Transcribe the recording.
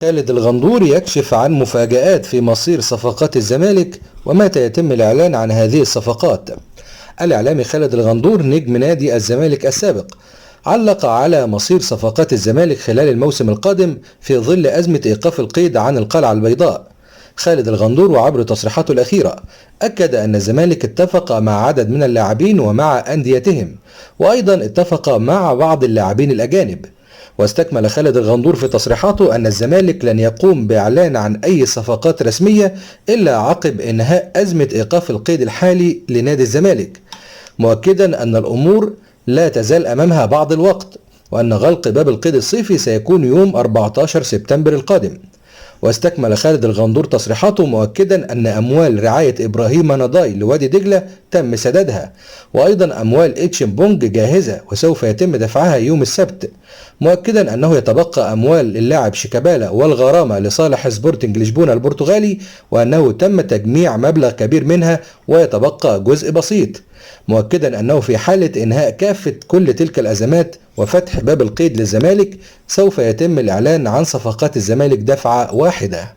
خالد الغندور يكشف عن مفاجآت في مصير صفقات الزمالك ومتى يتم الإعلان عن هذه الصفقات. الإعلامي خالد الغندور نجم نادي الزمالك السابق علق على مصير صفقات الزمالك خلال الموسم القادم في ظل أزمة إيقاف القيد عن القلعة البيضاء. خالد الغندور وعبر تصريحاته الأخيرة أكد أن الزمالك اتفق مع عدد من اللاعبين ومع أنديتهم، وأيضا اتفق مع بعض اللاعبين الأجانب. واستكمل خالد الغندور في تصريحاته أن الزمالك لن يقوم بإعلان عن أي صفقات رسمية إلا عقب إنهاء أزمة إيقاف القيد الحالي لنادي الزمالك، مؤكدا أن الأمور لا تزال أمامها بعض الوقت، وأن غلق باب القيد الصيفي سيكون يوم 14 سبتمبر القادم. واستكمل خالد الغندور تصريحاته مؤكدا أن أموال رعاية إبراهيم نضاي لوادي دجلة تم سدادها، وأيضا أموال إتشمبونج جاهزة وسوف يتم دفعها يوم السبت، مؤكدا أنه يتبقى أموال اللاعب شيكابالا والغرامة لصالح سبورتنج لشبونة البرتغالي، وأنه تم تجميع مبلغ كبير منها ويتبقى جزء بسيط، مؤكدا أنه في حالة إنهاء كافة كل تلك الأزمات وفتح باب القيد للزمالك سوف يتم الإعلان عن صفقات الزمالك دفعة واحدة.